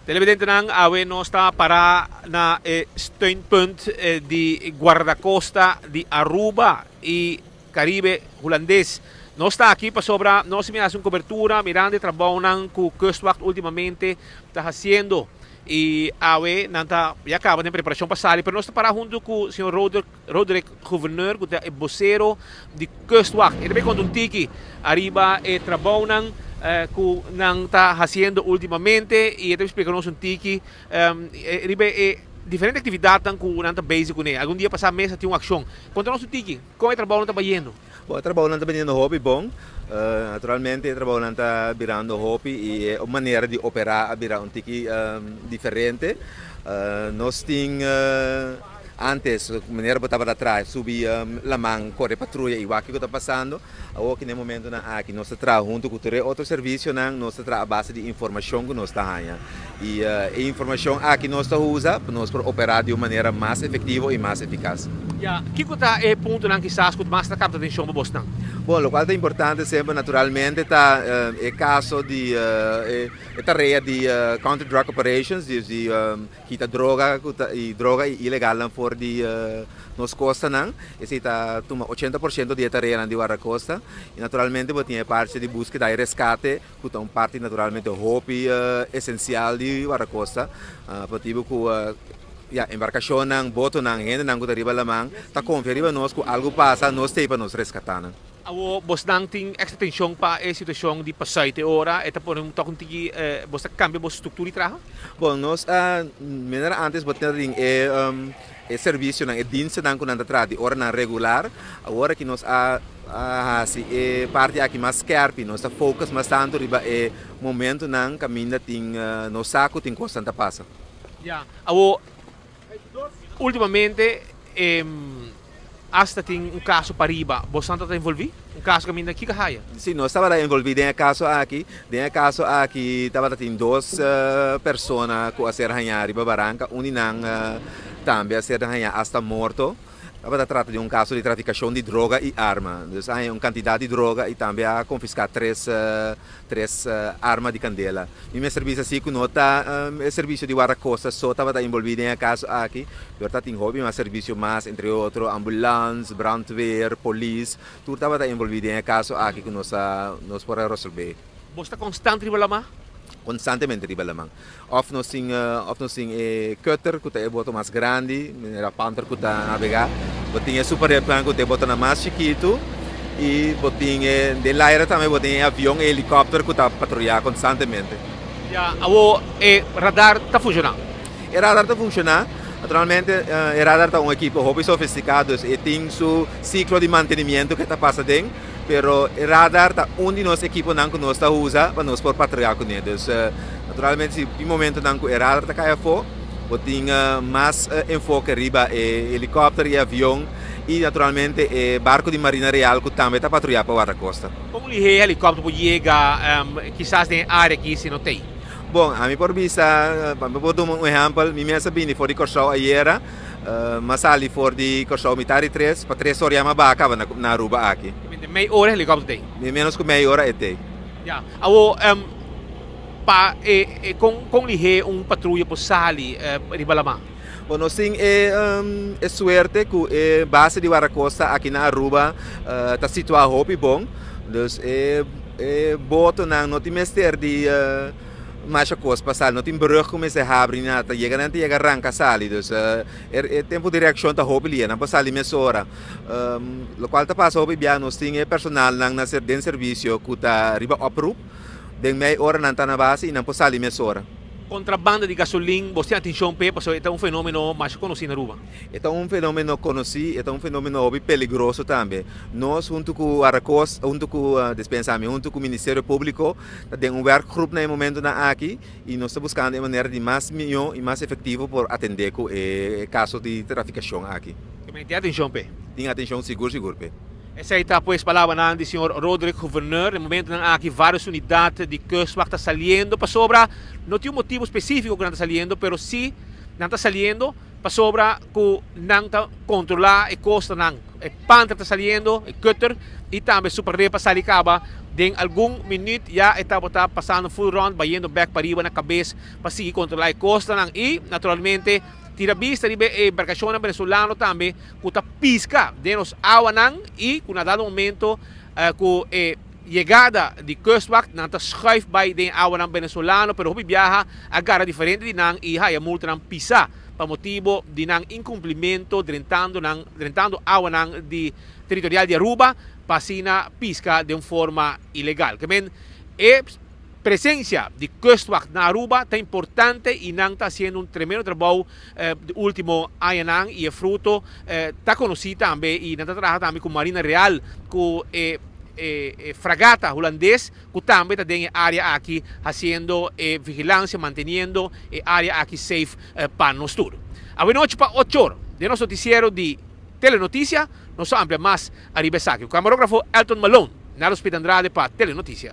Televidentenan, awe nos ta para na e steunpunt di Guardacosta di Aruba y Caribe Hulandes. Nos ta aki pasobra nos a haci un cobertura mirando e trabounan cu Kustwacht ultimamente ta haciendo. Y awe nan ta ya caba den preparacion pa sali, pero nos ta para hunto cu señor Roderick Gouverneur, cu ta e vocero di Kustwacht. E ta bay conta un tiki ariba e trabounan cu nan ta haciendo ultimamente y e ta explica nos un tiki riba e diferente actividadnan cu nan ta bezig cune. Algun dia pasa mes a tin un accion. Conta nos un tiki, con e trabounan ta bayendo? Bon, e trabounan ta biniendo hopi bon. Naturalmente e trabounan ta birando hopi y e manera di opera a bira un tiki diferente. Nos tin antes, manera bo tabata traha, subi laman, kore patruya y wak kiko ta pasando. Awor ki na e momentonan aki nos ta traha hunto ku tur e otro servisionan, nos ta traha a base di informashon ku nos ta haña. Y e informashon aki nos ta usa pa nos por operá di un manera mas efektivo y mas efikas. Ya, kiko ta e puntonan kisas ku mas ta kapta atenshon pa bosnan? Bon, lokual ta importante semper naturalmente ta e kaso di e tarea di Counter Drug Operations, dus di kita droga ku ta i droga i ilegalnan for di nos kostanan. Esei ta tuma 80% di e tareanan di Wardakosta. I naturalmente bo tin e parti di búskeda i reskate ku ta un parti naturalmente hopi esensial di Wardakosta, motibu ku ya embarkashonnan, botonan, hendenan ku ta riba laman ta konfia riba nos ku algu pasa nos ta ei pa nos reskatá nan. Awor bosnan tin extra atencion pa e situacion di pasai te ora e ta pone un tok un tiki bos ta cambia bos structura di traha? Bon, nos a manera antes bo tin tin e e servicionan, e dienstennan cu nan ta traha di oranan regular. Awor aki nos a haci e parti aki mas skerpi, nos ta focus mas tanto riba e momentonan caminda tin nos sa cu tin cosnan ta pasa. Ya, awor Ultimamente hasta tin un caso pariba, bosan ta envolvi? Un caso caminda kico haya? Si, nos tabata envolvi den e caso aki. Den e caso aki tabata tin dos persona cu a ser haña riba baranca, un di nan tambe a ser haña hasta morto. Tabata trata di un caso di traficacion di droga y arma. Dus a haña un cantidad di droga y tambe a confisca tres arma di candela. Mi mester bisa si cu no ta e servicio di Guardacosta so tabata envolvi den e caso aki, pero ta tin hopi mas servicio mas, entre otro ambulance, brandweer, polis, tur tabata envolvi den e caso aki cu nos a nos por a resolve. Bos ta constant riba laman? Constantemente riba laman. Of nos tin of nos tin e cutter cu ta e boto mas grandi, manera Panther cu ta nabega. Bo tin e Super Replan cu ta e botonan mas chikitu y bo tin e den laira tambe bo tin e avion, e helicopter cu ta patruya constantemente. Ya, awor e radar ta funciona? E radar ta funciona. Naturalmente e radar ta un ekipo hopi sofistica, dus e tin su ciclo di mantenimiento cu e ta pasa den. Pero e radar ta un di nos ekiponan ku nos ta usa pa nos por patruya kuné. Dus naturalmente si tin momentonan ku e radar ta kai afó, bo tin mas enfoke riba e helikòpter i avion i naturalmente e barko di Marina Real ku tambe ta patruya pa Wardakosta. Kon lihé e helikòpter por yega kisas den e área aki si no t'ei? Bon, ami por bisa, mi por duna un ehèmpel, mi mes a bini for di Kòrsou ayera. M'a sali for di Kòrsou mitar di tres, pa tres ora ya m'a baha kaba na Aruba aki. Kamente mei ora e helikòpter t'ei? Mi ménos ku mei ora e t'ei. Ya. Awor, pa e kon kon lihé un patruya por sali riba laman? Bon, nos tin e e suerte ku e base di Wardakosta aki na Aruba ta situá hopi bon. Dus e e botonan no tin mester di Masha kos pa sali, no tin brug ku mester habri ni nada, ta yega nan ta yega ranka sali, dus e tempu di reakshon ta hopi lia, nan por sali mesora. Lokual ta pasa hopi bia nos tin e personalnan na den servisio ku ta riba oproep, den mei ora nan ta na base i nan por sali mesora. Kontrabanda di gasolin, bos tin atenshon p'e pasobra e ta un fenomeno masha konosí na Aruba. E ta un fenomeno konosí, e ta un fenomeno hopi peligroso tambe. Nos huntu ku Aracos, huntu ku Despensa mi, huntu ku Ministerio Públiko, Ta den un werkgroep na e momentonan aki y nos ta buscando e manera di mas miho y mas efectivo por atende cu e caso di traficacion aki. Tin atencion p'e? Tin atencion sigur sigur p'e. Esey ta pues palabranan di señor Roderick Gouverneur. Den momentonan aki varios unidad di Kustwacht ta saliendo pasobra no tin un motibo specifico cu nan ta saliendo pero si nan ta saliendo pasobra cu nan ta controla e costanan. E panter ta saliendo, e cutter y tambe Super Rip a sali caba den. Den algun minuut ya e tabata pasando full rond, bayendo bek pariba na cabes pa sigui controla e costanan y naturalmente tira bista riba e embarcacionnan Venezolano tambe cu ta pisca den nos awanan y cu na dado momento cu e yegada di Kustwacht nan ta schuif bay den e awanan Venezolano, pero hopi biaha a gara diferente di nan y haya multanan pisa pa motibo di nan incumplimento drentando nan drentando awanan di territorial di Aruba pa asina pisca den un forma ilegal. Ke men e presencia di Kustwacht na Aruba ta importante y nan ta haciendo un tremendo trabou di ultimo añanan y e fruto ta conoci tambe y nan ta traha tambe cu Marina Real cu e fragata Hulandes cu tambe ta den e area aki haciendo e vigilancia manteniendo e area aki safe pa nos tur. Awenochi pa ochor den nos noticiero di Telenoticia nos a amplia mas ariba esaki. Cu camarógrafo Elton Malone, Nalo Speed Andrade pa Telenoticia.